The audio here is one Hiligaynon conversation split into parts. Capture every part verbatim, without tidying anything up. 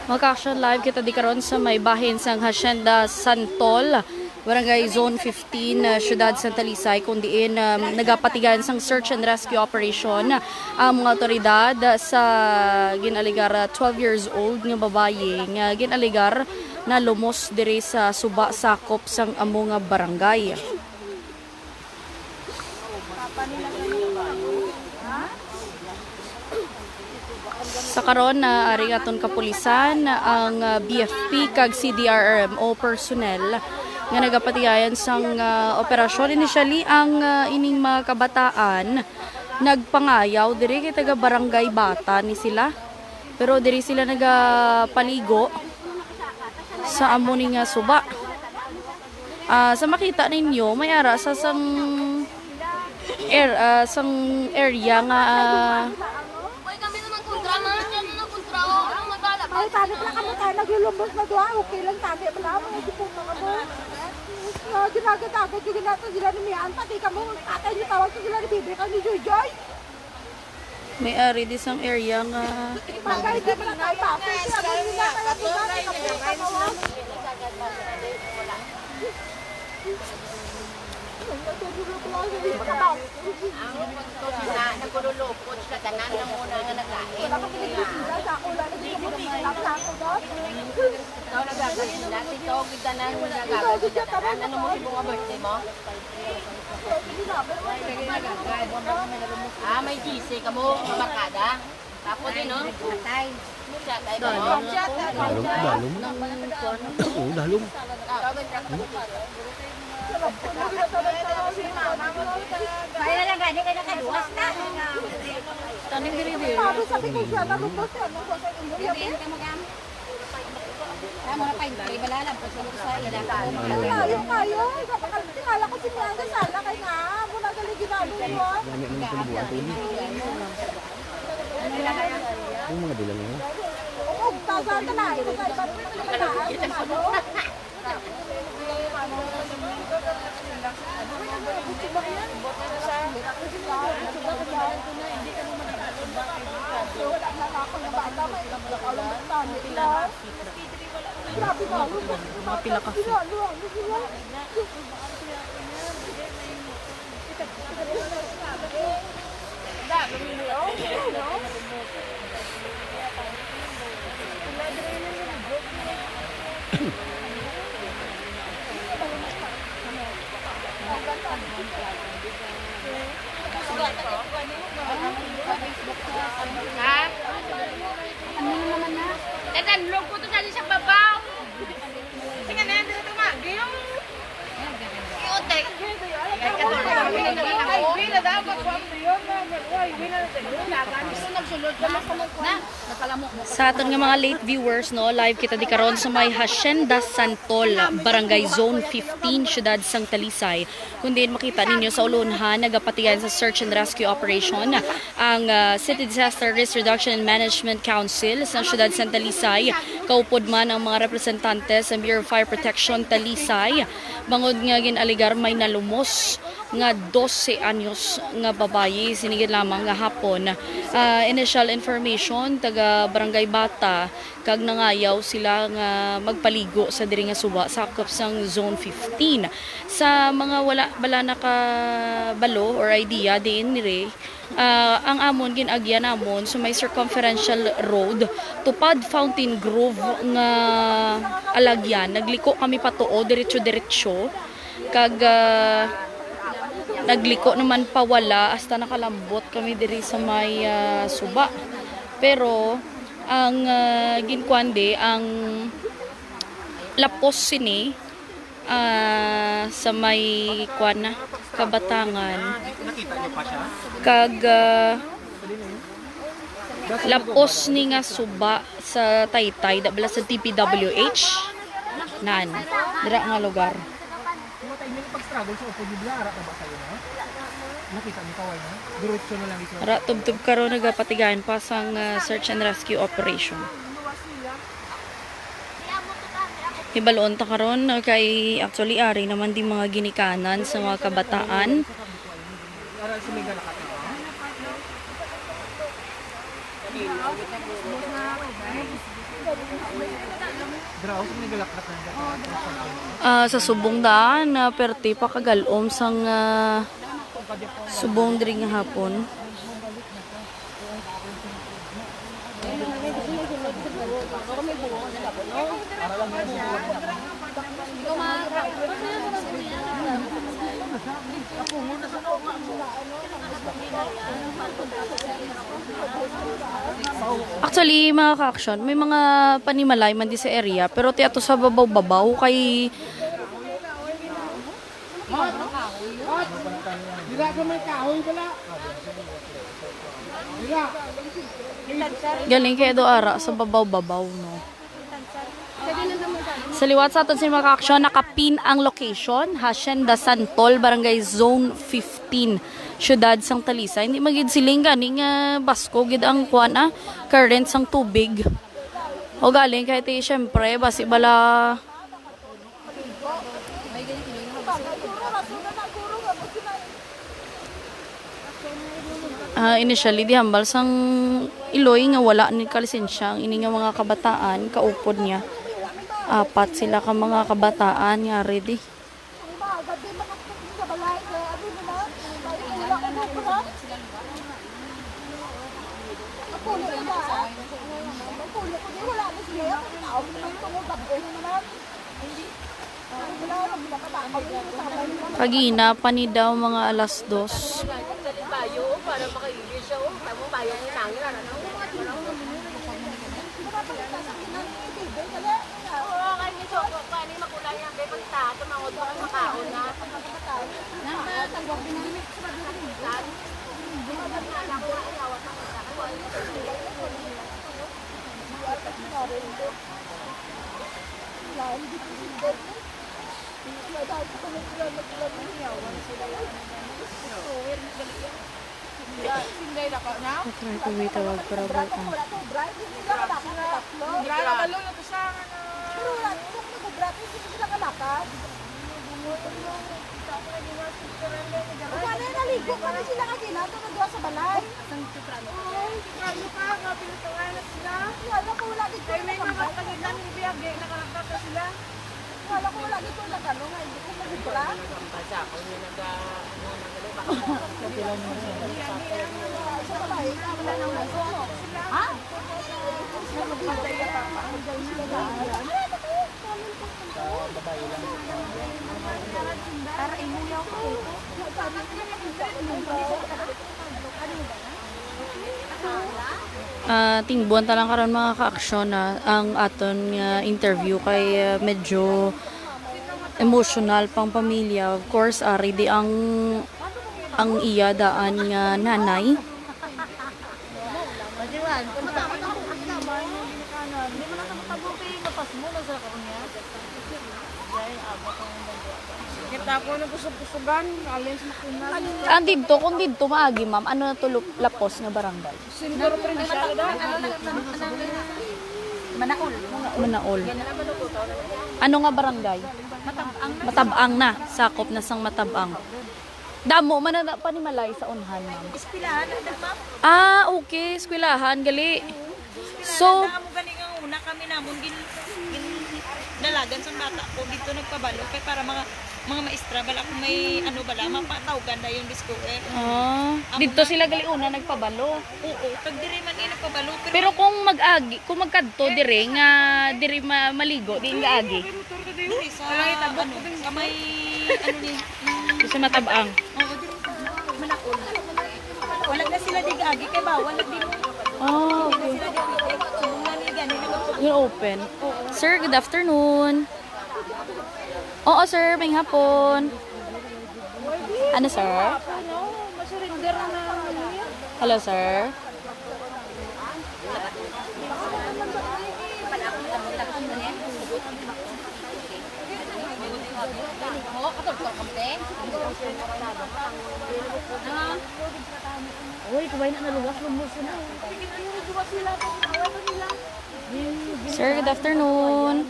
Mga ka-action, live kita di karon sa may bahin sang Hacienda Santol, Barangay Zone fifteen, uh, Siyudad Santa Talisay, kung diin, um, nagapatigayon sang search and rescue operation ang mga otoridad sa gin-alegar, uh, twelve years old nga babayi nga gin-alegar nalumos diri sa suba sakop sang amo nga barangay. Sa karon, na ari aton kapulisan, ang, ah, B F P kag C D R R M O personnel nga nagapatigayon sang, ah, operasyon. Initially, ang, ah, ining mga kabataan nagpangayaw diri kay taga Barangay Bata ni sila. Pero diri sila nagapaligo sa amo ni nga suba. Ah, sa makita ninyo, may ara sa sang air, ah, sang area nga, ah, Uy, kami naman kontra, ma. Kami naman kontra, oh. Ano, matala pa? Ay, tani pala kamo tayo, naglulumbos na doon. Okay lang, tani pala, mga gipong mga mo. Ah, ginagadagan yung ginata sila ni Mian, pati kamo, tatay niyo, tawag ko sila ni Bibi, kay ni Joy Joy. May ari di sang area nga Bagay, di pala tayo, tapos sila, kami nila, kaya sila, kami nila, kami nila. Ang pagtog na nagululupot sila, tanan lang muna nga naglain. Ikaw nagagabina, si Tog, tanan nagagabina, tanan. Ano mo, ibo nga birthday mo? Ah, may G C ka mo, mamakada. Tapos din, no? Chat tayo ba mo? Dalom, dalom. Oo, dalom. Kaya na lang gani, kaya nakaluwas na. Tanim diri, diri. Sabi ko siya, nalubos siya, nung sa inyo, Gabi, yabi. Ang mga paintry, malalam po sa lusa, ila. Layo kayo. Kapag tinala ko si Mian sa sala, kay nga, muna gali ginalo yun. Dami ang mga pinabuan, Tony. Yung mga bilang yun. Oo, tagal na na. Ito sa iba, ito sa iba, ano? Mga pila ka feet. Ha? Ano naman na? Tatanlog ko to sa, sa babaw. Sige na, dito tumagi yung iote. Ay, wala daw, magkuha mo yun, na, ay, wala na sa'yo. Gusto nagsulod ka, mas na. Sa aton nga mga late viewers, no, live kita di karon sa may Hacienda Santol, Barangay Zone fifteen, Siyudad sang Talisay. Kung diin makita ninyo sa ulunhan, nagapatigayon sa search and rescue operation ang, ah, City Disaster Risk Reduction and Management Council sa Siyudad sang Talisay, kaupod man ang mga representante sa Bureau of Fire Protection Talisay, bangod nga gin-alegar may nalumos nga dose anyos nga babayi sini gid lamang nga hapon. Ah, initial information, taga Barangay Bata, kag nangayaw sila nga magpaligo sa diri nga suba sakop sang Zone fifteen. Sa mga wala bala nakabalo or idea diin diri, ah, ang amon gin-agya namon sa may circumferential road, tupad Fountain Grove nga alagyan. Nagliko kami patuo, diretso-diretso. Kag, ah, nagliko naman pawala hasta nakalambot kami diri sa may, ah, suba. Pero ang, ah, ginkuan di, ang lapos sini, ah, sa may kuan na, kabatangan. Kag, ah, lapos ni nga suba sa taytay, da bala sa D P W H. Nan, dira nga lugar. Yung mga tayo, yung pag-struggle sa upod, yung ara na ba sa'yo, no? Nakita mo, kaway, no? Diretso na lang ito. Ara, tubtob karon nagapatigayon pa sang, ah, search and rescue operation. Hibaluon ta karon, ah, kay actually ari naman di mga ginikanan sa mga kabataan. Ara, si Mega Lakat na, no? Ah, sa subong daan na perti pa kagalom sang, ah, subong diri nga hapon. Actually, mga ka-action, may mga panimalay man di sa area, pero ti ato sa babaw-babaw kay Dira sa may kahoy bala. Dira. Galing kay do ara sa babaw-babaw, no? Sa liwat sa aton sini, mga ka-action, nakapin ang location, Hacienda Santol, Barangay Zone fifteen, Siyudad sang Talisay. Hindi magid siling gani nga basko gid ang kuan, ah, current sang tubig. O galing kay ti, syempre, basi bala Ah, initially, di hambal sang iloy nga wala ni kalisensya ang ini nga mga kabataan, kaupod niya. Apat sila ka mga kabataan nga ready. Kagina pa ni daw mga alas dos. Sinday na ka na? Ako na ito may tawag para ba, ah. Wala, kabalo na to siya, ano. Pero wala, kung nag-grab, hindi sila kalakad. Wala, naligo pa na sila kanina, ito nagduwa sa balay. Ay, ano ka, grabe na pangalat sila. Wala ko, wala dito. Ay, may mga pagitan, hindi, agi, nakalakad na sila. Wala ko, wala dito nagano nga, hindi ko magubra. Ha? Para imuyaw ko. Ah, tingbuan ta lang karon, mga ka-aksyon, ah, ang aton nga interview kay, ah, medyo emotional pang pamilya. Of course, ari di ang, ang iya daan nga nanay. Kita ko nagkusog-kusugan, alin sa makinan. Ang didto, kung didto maagi, ma'am, ano na to lup-, lapos nga barangay? Sindor Provincial daw. Manaol. Manaol. Ano nga barangay? Matab-ang na. Matab-ang na. Sakop na sang Matab-ang. Damo man na panimalay sa unhan, ma'am. Eskwelahan na, ma'am. Ah, okay. Eskwelahan, gali. So, amo gani nga una kami namon gin-, gin-, dalagan sang bata ko dito nagpabalo kay para mga, mga maestra bala kung may ano bala, mapatawgan na yung disco eh. Ah, dito sila gali una nagpabalo. Oo, kag diri man eh nagpabalo. Pero, pero kung mag-agi, kung magkadto dire nga diri ma-, maligo, di nga agi. Diri sa, ano, sa may, ano ni, Sa Matab-ang. Oo, diri sa Manakol. Wala na sila di agi, kay bawal na din. Ah, okay. Sila di agi. Subong na ni gani, nag-, Yung open. Sir, good afternoon. Oo, sir, may hapon. Ano, sir? Ano, ma-surrender na naman yun. Hello, sir. Uy, kubay na naluwas, lumos na. Sir, good afternoon.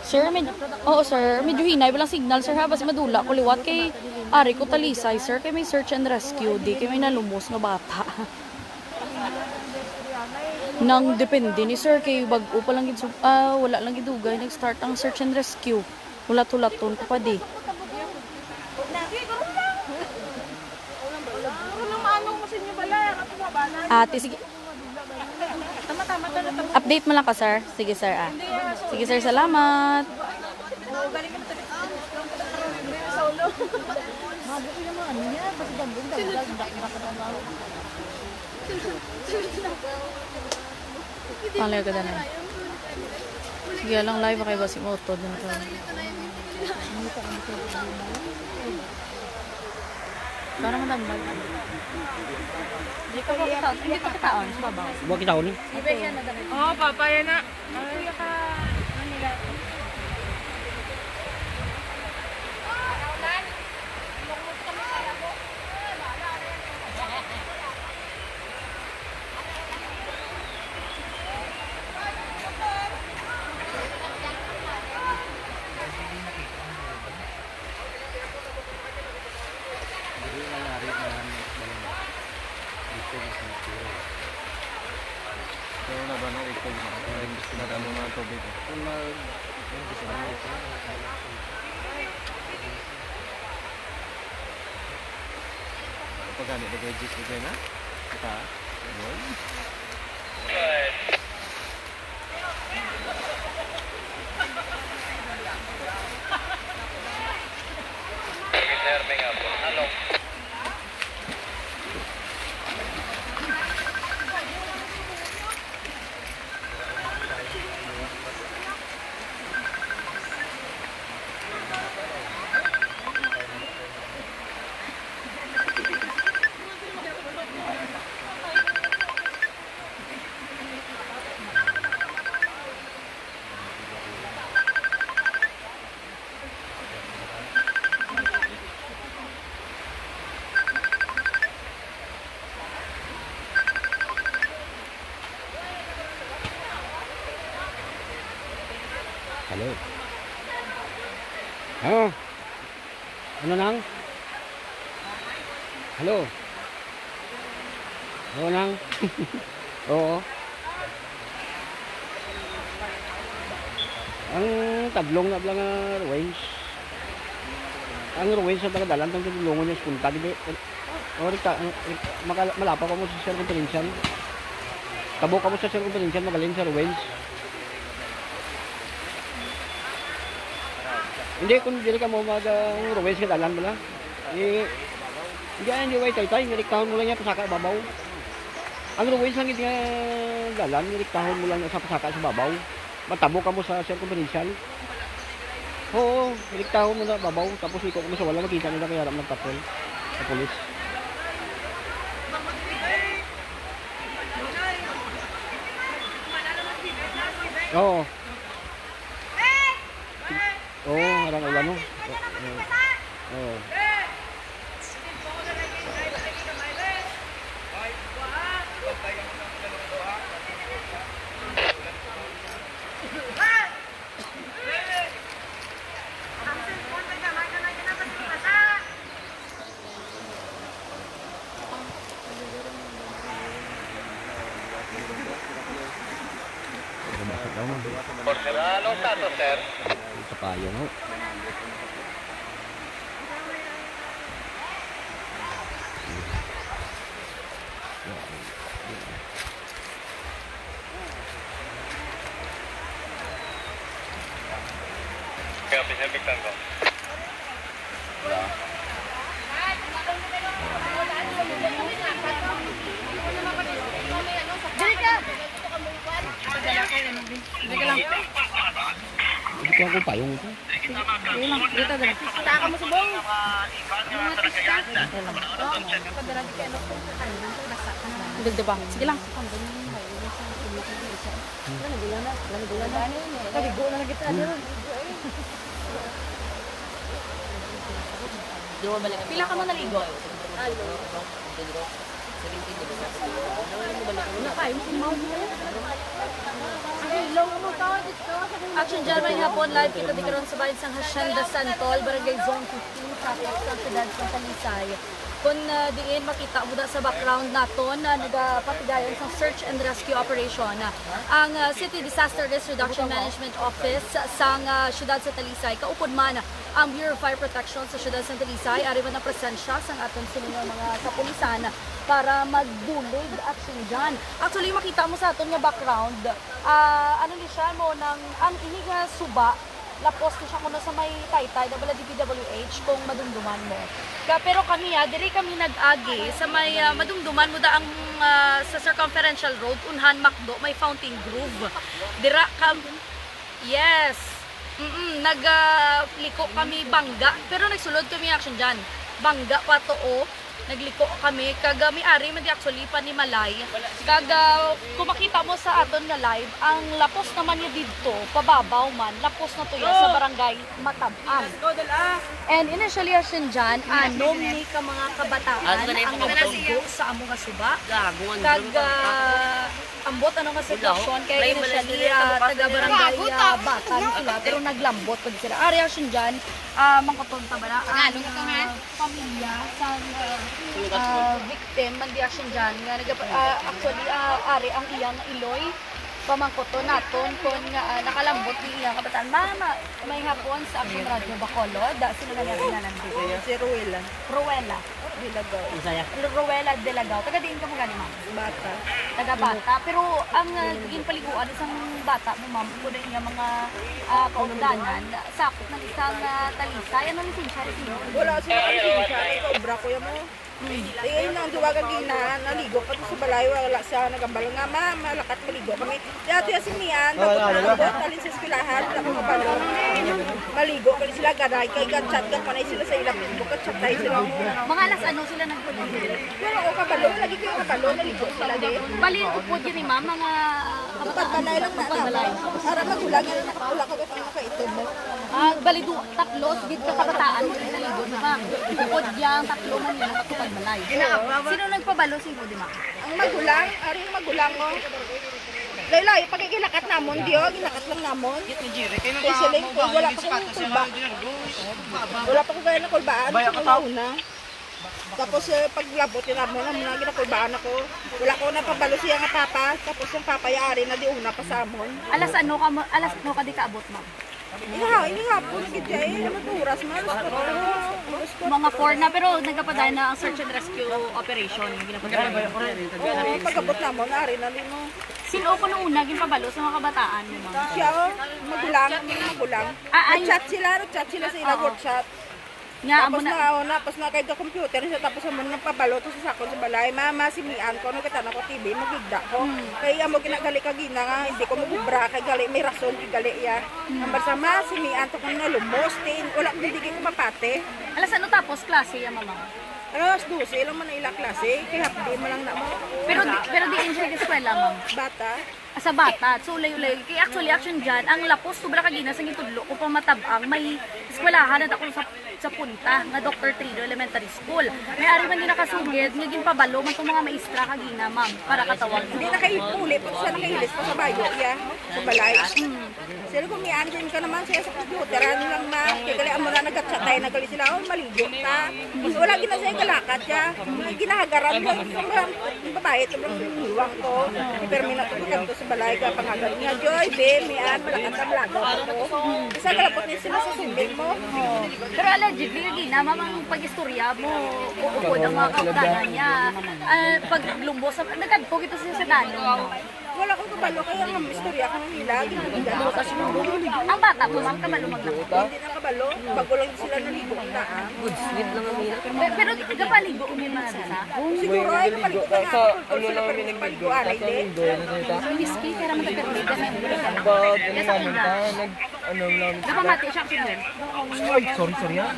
Sir, med-, oo, sir. Medyo hinay, walang signal, sir, ha? Basi madula ko liwat kay ari ko Talisay, sir, kay may search and rescue, di kay may nalumos nga bata. Nang depende ni sir kay bag-o pa lang gid sub-, ah, wala lang gid dugay nag-start ang search and rescue. Hulat-hulaton ko pa di. Ate, sige. Update mo lang ka, sir. Sige, sir, ah. Sige, sir, salamat. Panglayo ka, Danay. Sige lang, live kay basi mautod na to. Para madambal. Hindi ka makita, hindi ka kitaon sa babaw. Wa kitaon? Oh, papa, yan na. Ay, ka, Manila. Diri na yari na yan, dito na sa natira. Pero na ba na ito, na, na, na, na, na, tubig, eh. Kung mag-, Pagani, nag-register kayo na? Kita? Yun. Hello. Ah. Ano, nang? Hello? Oo, nang? Oo. Ang tablong na bala nga ruins. Ang ruins sa taga dalan, ang tinulungon niya sa punta, hindi. O, rita, ang, rita, makala-, malapaw kamo sa circumferential. Tabo kamo sa circumferential, magalin sa ruins. Hindi, kung dili ka mo mag, ah, ang ruins nga dalan mo lang. Eh, hindi, ah, hindi, way taytay, niriktahon mo lang yan, pasaka babaw. Ang ruins lang nga dalan, niriktahon mo lang sa pasaka sa babaw. Matabo ka mo sa circumferential. Oo, niriktahon mo na babaw, tapos ikaw mo sa wala, makita nila kaya alam ng patrol sa pulis. Oo. Oo, harang ulan, no? Oo. Oo. Porcelano, status, sir. Sa payong, ho. Kaya, Pacific Tango. Dali ka! Dali ka lang. Hindi ko ako payong ito. Sige lang, dito, dali. Kita ka mo subong. Ang mga pista. Dito lang. Oo, padala di kayo, no? Dito, diba? Sige lang. Naligo na, naligo na. Naligo na lagi tayo. Pila ka mo naligo? Action Dyan, may hapon, live kita di karon sa bayan sang Hacienda Santol, Barangay Zone fifteen, Capiz, sa siyudad sa Talisay. Kung, ah, diin makita mo da sa background naton, ah, nagapatigayon sang search and rescue operation, ah, ang, ah, City Disaster Risk Reduction Management Office sang, ah, siyudad sa Talisay, kaupod man ang Bureau of Fire Protection sa siyudad sa Talisay, ari man ang presensya sang aton sini nga mga kapulisan para magbulig aksyon dyan. Actually, makita mo sa aton nga background, ah, ano ni siya, mo, nang, ang ini nga suba, lapos ni siya kuno sa may taytay, da bala D P W H, kung madumduman mo. Ka, pero kami, ah, diri kami nag-agi sa may, ah, madumduman mo da ang, ah, sa Circumferential Road, unhan Macdo, may Fountain Grove. Dira ka, yes. Mm, nag, ah, liko kami bangga, pero nagsulod kami action dyan. Bangga pa to, oh. Nagliko kami, kag, ah, may ari man di actually panimalay. Kag, ah, kung makita mo sa aton nga live, ang lapos naman niya didto, pababaw man, lapos na to ya sa barangay Matab-ang. And initially, asin dyan, anom ni ka mga kabataan ang nagtubo sa amo nga suba. Kag, ah, ambot ano nga sitwasyon, kay initially, ah, taga barangay, ah, Batan sila, pero naglambot pag sila. Ari, asin dyan, ah, mangkuton ta ba na? Tagalog ito, ha? Pamilya sa, ah, victim, man di action dyan, nga nagapa-, ah, actually, ah, ari ang iyang iloy. Pamangkuton naton kung nga, ah, nakalambot ni iyang kabataan. Mama, may hapon sa Action Radio Bacolod. Ah, sino na niya kinalanti? Si Ruela. Ruela. Delagao. Ruela Delagao. Taga diin ka mo gani, ma'am? Bata. Taga Bata. Pero ang, ah, ginpaliguan isang bata mo, ma'am, kung na iya mga, ah, kaugdanan, sakop na isang, ah, Talisay. Ano lisensya? Lisensya? Wala siya lisensya. Nagkaobra ko yan mo. Eh, nang duwagan gina, naligo pa to sa balay, wala siya nagambal nga, "Ma, malakat maligo kami." Kaya tiya si Mian, bago na abot, alin sa eskwelahan, wala ko kabalo. Maligo kami sila, garay, kay gachat, gapanay sila sa ila, Facebook, gachat tayo sila. Mga alas ano sila nagpagdili? Pero ako kabalo, lagi kayo kabalo, naligo sila din. Bali, upod yun ni ma'am, mga Pagbalay lang na. Pagbalay. Para magulang yan, nakapula ka, gachat mo kay ito mo. Ah, bali, du-, tatlo, gid ka kabataan, naligo na, ma'am. Upod yang tatlo man yun, nakapagbalay. Sino nagpabalo sa imo, di ba? Ang magulang, ari ang magulang mo. Layo-layo, pag igilakat namon, di, oh, gilakat lang namon. Kay siling, kay wala pa kong kulba. Wala pa ko kaya na kulbaan, sa una-una. Tapos, eh, paglabot, yun, amo na, muna, ginakulbaan ako. Wala ko na pabalo siya nga papa. Tapos yung papa, yari na di una pa sa amon. Alas ano ka mo, alas ano ka di kaabot, ma'am? Inihaw, inihaw po, nagidya eh. Ano to, oras, ma? Alas kwatro. Alas kwatro. Mga four na, pero nagapadayon na ang search and rescue operation. Ginapadayon. Oo, pag-abot na mo, naari na din mo. Sino ko nung una, ginpabalo sa mga kabataan mo, ma'am? Siya, oh, magulang, magulang. Ah, ay. Nag-chat sila, nag-chat sila sa ilang Oo. WhatsApp. Nga, tapos amo na, na, oh, na, tapos na kay computer siya, tapos amo na pabalo to sa sakon sa balay, "Mama, si Mian ko, ano kita na ko T V, magigda ko." Hmm. Kay amo ginagali ka gina nga, hindi ko magubra, kay gali, may rason, kay gali, ya. Hmm. Ang basta, "Ma, si Mian to ko nalumos, tin, wala, hindi ko mapate." Alas ano tapos klase, ya, mama? Alas dose lang man ang ilang klase, kay half day mo lang na mo. Pero di, pero di siya eskwela, ma'am? Bata. Ah, sa bata. So, layo-layo. Kay actually, action dyan, ang lapos, sobra ka gina sa gitudlo ko pa Matab-ang, may eskwelahan at ako sa, sa punta nga Doctor Trillo Elementary School. May ari man din nakasugid, nga ginpabalo man tong mga maestra ka gina, ma'am, para katawag. Hindi na kayo puli, pag siya nakahilis pa sa bayo, iya, sa balay. Mm. Sila gumian din ka naman siya sa computer, ano lang, ma, kaya gali, amo na nagkachatay, nagali sila, "Oh, maligo ta." Wala gina siya, galakat siya. Ginahagaran lang, yung babae, ito lang yung niwang ko. Permi na to, kanto sa balay ka, pangagal niya, "Joy, be, may an, malakat ang lagaw ko." Isa galapot ni sila sa swimming mo. Oo. Pero allegedly, lagi na, ma'am, ang pag-istorya mo, uupod ang mga kaugdanan niya. Ah, pag lumbo sa, nagkadto ito siya sa danong. Wala ko kabalo, kaya ang istorya ko nila, ginagawa. Ang bata mo, ma'am, kabalo maglakad? Hindi na kabalo. Bago lang sila naligo na, ah. Good sleep lang ang nila. Pe-, pero gapaligo mo man sa? Siguro ay kapaligo ka sa, ano lang kami nagbigo, paliguan, sa hindi. Linggo, ano sa ita? Miski, kaya naman nagpapaligo na yung ulo. Pag, ano naman ta, nag, ano lang. Napamati siya, actually. Ay, sorry, sorry, ah.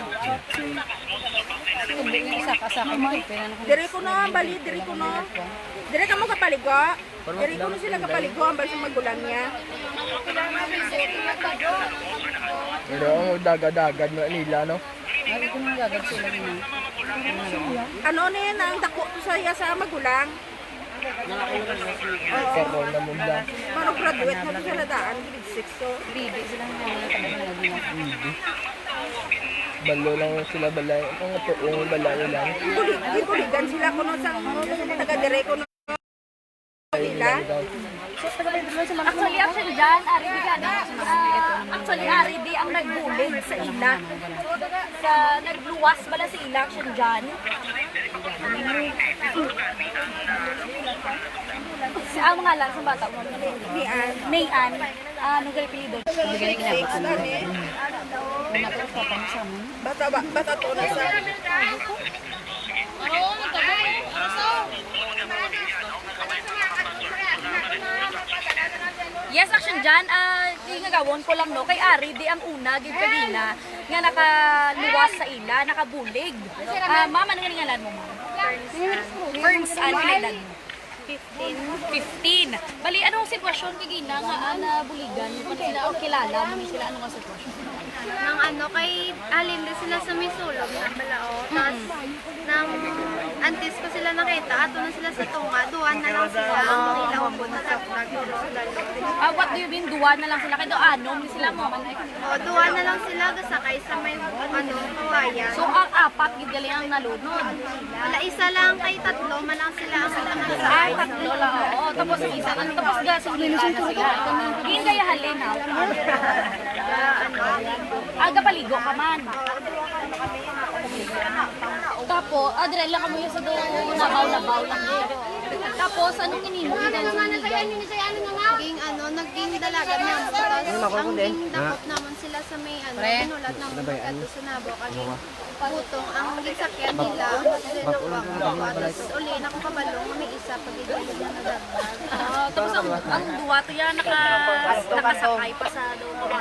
Hindi niya isa, kasama ko, pero ano ko. Dire ko na, bali, dire ko na. Dire ka mo kapaligo. Diri ko na sila kapaligo, ang balsa magulang niya. Pero ang dagad-dagad na nila, no? Ano ko nang gagad sila rin, eh? Ano na yan, ang dako to sa iya sa magulang? Sakol na munda. Parang graduate na to sila daan, grade six to. Grade sila nga, mga taga-, mga Balo lang sila balay. Ang tuong balay lang. Bulig, buligan sila kuno sa taga dire kuno. Sila. Actually, Action Jan, ari di gani, ah, actually, ari di ang nagbulig sa ila. Sa nagluwas bala sa ila, Action Jan. Si, ang ngalan sa bata mo? Mayan. Mayan. Ah, ano gali apelyido? Ano gali ginagawa? Ano gali? Una ko sa pangsaman. Bata ba? Bata to na sa. Yes, Action Jan. Ah, ingagawon ko lang, no, kay ari di ang una gid kagina nga nakaluwas sa ila, nakabulig. Ah, ma'am, ano nga ngalan mo, ma'am? Ferns Ann, pila edad mo? Fifteen. Fifteen. Bali, anong sitwasyon kagina nga, ah, nabuligan mo pa sila o kilala mo ni sila? Ano nga sitwasyon? Nang ano, kay halin din sila sa may sulod na bala, oh. Tas, nang antes ko sila nakita, ato na sila sa tunga, duha na lang sila ang ilaw ko na nagturo sa dalo. Ah, what do you mean, duha na lang sila? Kay do anom ni sila mo man. Oh, duha na lang sila, gasakay sa may, ano, kawayan. So, ang apat gid gali ang nalunod. Wala, isa lang kay tatlo man lang sila ang nakasaad. Ah, tatlo lang. Oo, tapos ang isa lang. Tapos gasing nila na sila. Hindi kaya halin, ha? Ah, ano? Ah, gapaligo ka man. Tapos, ah, dire lang kamo sa do, nabaw-nabaw lang. Tapos, anong ginimo ni Dancing Liga? Naging, ano, naging dalaga na. Tapos, ang gindaot naman sila sa may, ano, ginulat naman pagkadto sa nabo. Kami, Butong ang gisakyan nila, ang Lenovo, tapos uli na ko kabalo nga may isa pa gid yung nadagdag. Ah, tapos ang, ang duwa to yan, naka-, nakasakay pa sa loob.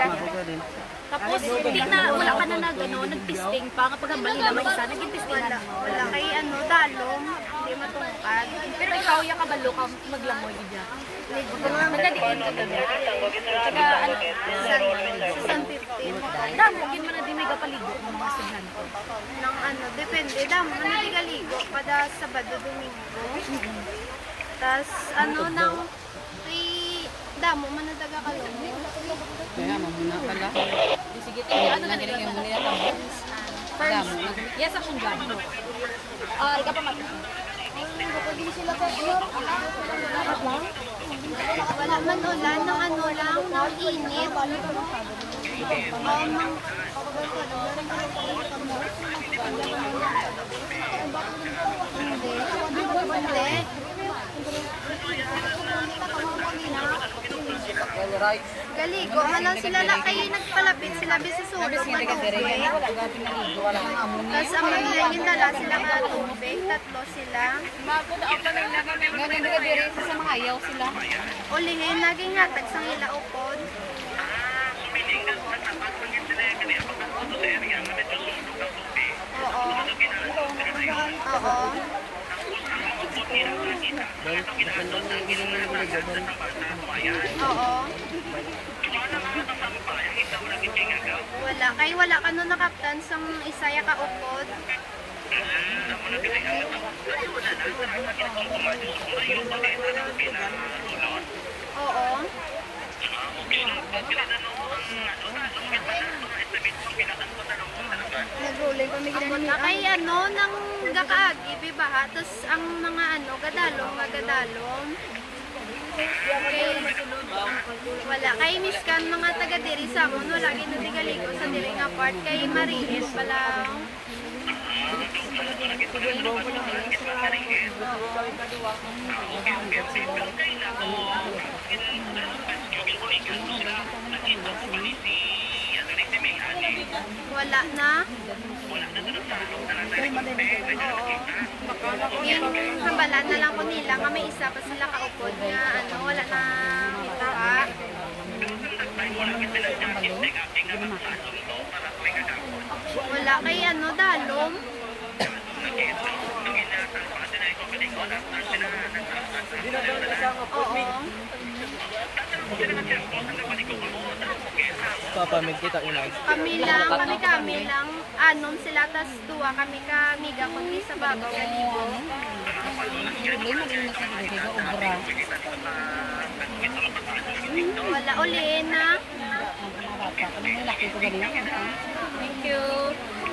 Tapos, hindi na, wala ka na nag-, ano, nag-testing pa, nga paghambal nila may isa, naging testingan mo. Wala, kay ano, dalom, hindi matungkad. Pero ikaw, yung kabalo ka, maglamoy, gid yan. Nagadiin ka na. Taga, ano, San, sa San Fifteen. Damo, gid man na di may gapaligo, mga estudyante. Nang ano, depende. Damo man na di galigo kada Sabado, Domingo. Tas, ano, nang may damo man na taga Kalungod. Kaya, mamuna pala. Sige, tingnan, ano na nila? Damo. Yes, Action Jan. Ah, ikaw pa, Ma'am. Wala man ulan, nang ano lang, nang init. Oh, mang-, hindi. Hindi. Galigo man lang sila, la, kay nagpalapit sila, bisan sulod man ang tubig. Tas ang mga gindala sila nga tubig, tatlo sila. Nga nagdira diri sa mga ayaw sila. Ulihin, naging hatag sang ila upod. Oo. Oo. Oo. Wala. Kay wala ka no nakaptan sang isa ya ka upod. Oo. Nag-rolling pa, may ginanamian. Kay ano, nang gakaagi, bibaha, tas ang mga ano, gadalom, nga gadalom. Kay, wala. Kay miskan mga taga diri sa amon, wala gid na di galigo sa diri nga part. Kay mariin pa lang. Wala na. Oo. Yung hambala na lang ko nila nga may isa pa sila kaupod nga, ano, wala na kita. Wala kay, ano, dalom. Oo. Papa, may kita inag. Kami lang, kami, kami lang. Anom sila, tas duwa kami ka amiga ko di sa babaw, galigo. Wala, uli na. Thank you.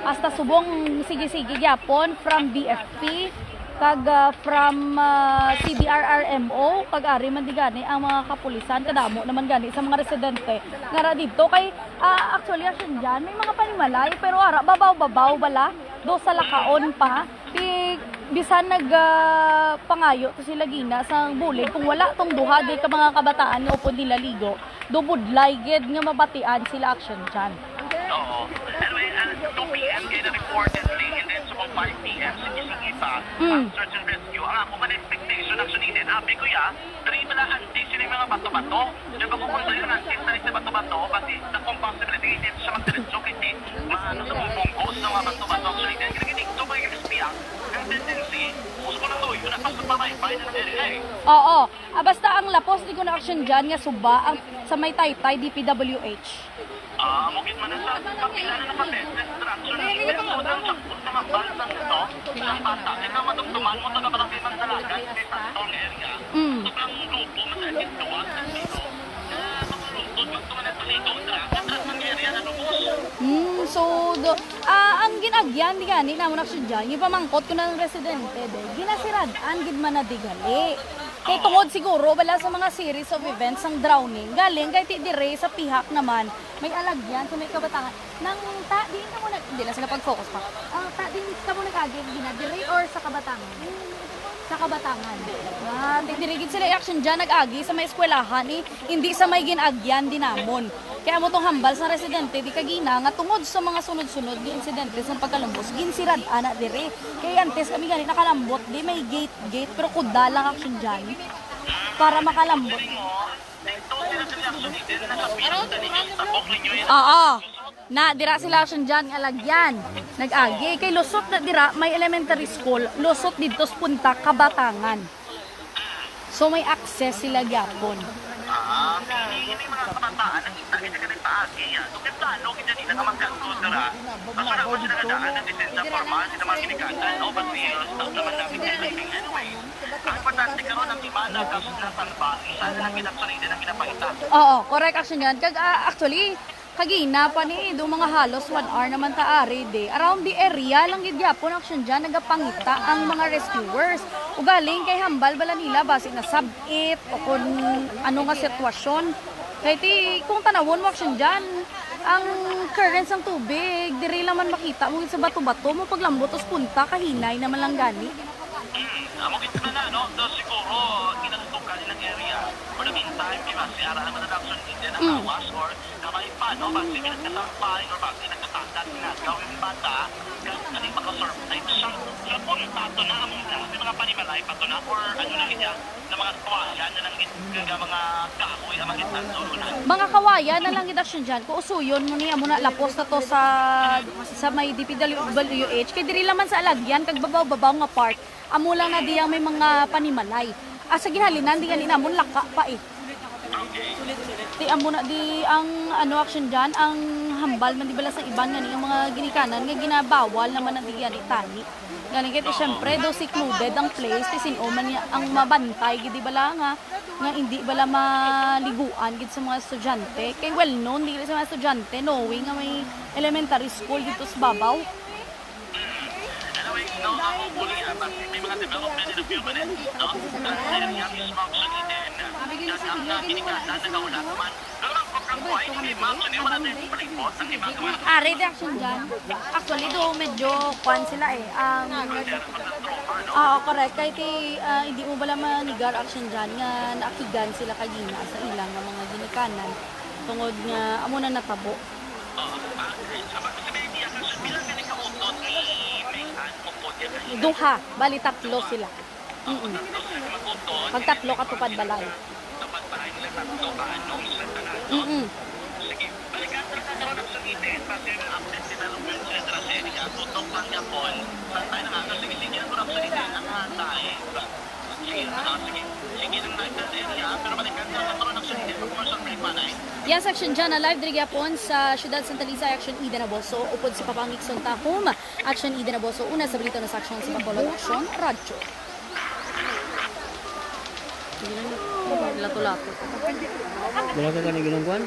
hasta subong sige-sige gyapon from B F P, kag, ah, from, ah, C D R R M O, kag ari man di gani ang mga kapulisan, kadamo naman gani sa mga residente nga ra didto. Kay, ah, actually, Action Jan, may mga panimalay, pero ara, babaw-babaw bala, do sa lakaon pa. Ti, bisan nag, ah, pangayo to sila gina sa bulig, kung wala tong duha gid ka mga kabataan nga upod nila ligo, do budlay gid nga mabatian sila, Action Jan. Oo. Anyway, ah, two P M kayo na reportedly, and then sa five P M, sige-sige pa Mm. ang search and rescue. Ang ako man expectation, actually, din, abi ko ya, diri bala anti sila yung mga bato-bato. Di ba kung kung sa'yo natin sa sa bato-bato, kasi the possibility, hindi siya magdiretso, kasi maano sa mga bungkos sa mga bato-bato, actually, din, kaya dito ba yung S P ang, ang tendency, gusto ko na to, yun ang mas mabay-bay na nangyari na eh. Oo. Ah, basta ang lapos ni Kuno Action Jan nga suba ang sa may Taytay D P W H. Ah, amo gid man sa kapila na nakabeses interaction na email mo ng sa mga bata nito, sa bata. Ikaw madumduman mo taga Barangay Mandalagan, may Santol area. Mm. Sobrang grupo, masakit, duwag, sa sino. Kaya makalungkot, magtuman ang tuligo, drama, drama, ang area na lubos. Mm, so, do, ah, ang ginagyan, di gani, namon Action Jan, yung pamangkot ko ng residente, de, ginasirad-an gid man na di gali. Kay tungod siguro bala sa mga series of events ang drowning, galing kay ti dire sa pihak naman may alagyan sa may kabatangan. Nang ta, diin kamo nag-, di na sila pag-focus pa. Ah, ta, diin kamo nag-agi, gina, dire or sa kabatangan? Sa kabatangan. Ah, ti dire gid sila, Action Jan, nag-agi sa may eskwelahan, eh. Hindi sa may gin-agyan di namon. Kaya mo tong hambal sa residente di kagina nga tungod sa mga sunod-sunod nga insidente sa pagkalumbos, ginsirad ana diri. Kay antes kami gani nakalambot di may gate, gate, pero kuda lang Action Jan para makalambot. Oo. Na, dira sila Action Jan nga lagyan. Nag-agi kay lusot na dira may elementary school, lusot didto sa punta Kabatangan. So, may access sila gyapon. Ah, kini, kini mga kabataan ang kita kita kani paagi ya. So, kay plano kita nila nga magkanto dira. Ang wala pa sila nadaan ang lisensya formal sa mga ginikanan, no? But we, uh, stop naman namin kay anyway. Ang importante karon ang imana, kaso na salba. Isa na lang gid actually, din ang ginapakita. Oo, correct, Action Jan. Kag, ah, actually, kagina pa ni, do mga halos one hour naman ta ari, de. Around the area lang gid gyapon, Action Jan, nagapangita ang mga rescuers. Ugaling kay hambal bala nila basi nasab-it o kun ano nga sitwasyon. Kay ti, kung tanawon mo, Action Jan, ang current sang tubig, diri lang man makita mo sa bato-bato mo paglambot os punta, kahinay naman lang gani. Hmm, amo gid na, Time, di ba? Si Ara naman na action din ang Mm. lawas or kamay pa, no? Basi may nagkasampay or basi nagkatagat nga gawin bata, kag kani maka-survive siya. Sa punta to na, amo na, may mga panimalay pa to na, or ano na niya, na mga kawayan na lang gid, kag mga kahoy ang mga gitandulunan. Mga kawayan na lang gid, action dyan. Kung usuyon mo ni, amo na, lapos na to sa, sa may D P W H. Kay diri lang man sa Alagyan, kag babaw-babaw nga part. Amo lang na diyang may mga panimalay. Ah, sa ginhalinan, di gani namon laka pa eh. Ti amo na di ang, ano, action dyan, ang hambal man di bala sa iban nga ni ang mga ginikanan nga ginabawal naman na di gani tani. Gani kay, syempre, do secluded ang place, ti sin-o man niya ang mabantay gid di bala nga, nga hindi bala maliguan gid sa mga estudyante. Kay well known di sa mga estudyante, knowing nga may elementary school dito sa babaw. Anyway, no, ako muli, ah, basi may mga development in a few minutes, no? Ang area mismo, actually, din, ah, ang, ah, ginikanan, nagaulat man. Pero ang pagkakuha, hindi man, hindi man natin palibot, ang iba, mga Ah, ready action dyan. Actually, do medyo kwan sila eh. Um, ah, correct. Kay ti, ah, hindi mo bala manigar action dyan nga naakigan sila kagina sa ilang nga mga ginikanan tungod nga amo na natabo. Duha, bali tatlo sila. Mm. Pag tatlo ka tupad balay. Mm. Yes, action dyan na live diri gyapon sa siyudad Santa Liza, action Eden Abolso, upod si Papangik Sontahom, action Eden Abolso, una sa balita na sa action sa Bacolod, action radyo. Sige lang na. Lato-lato. Wala ka gani ginungkuan?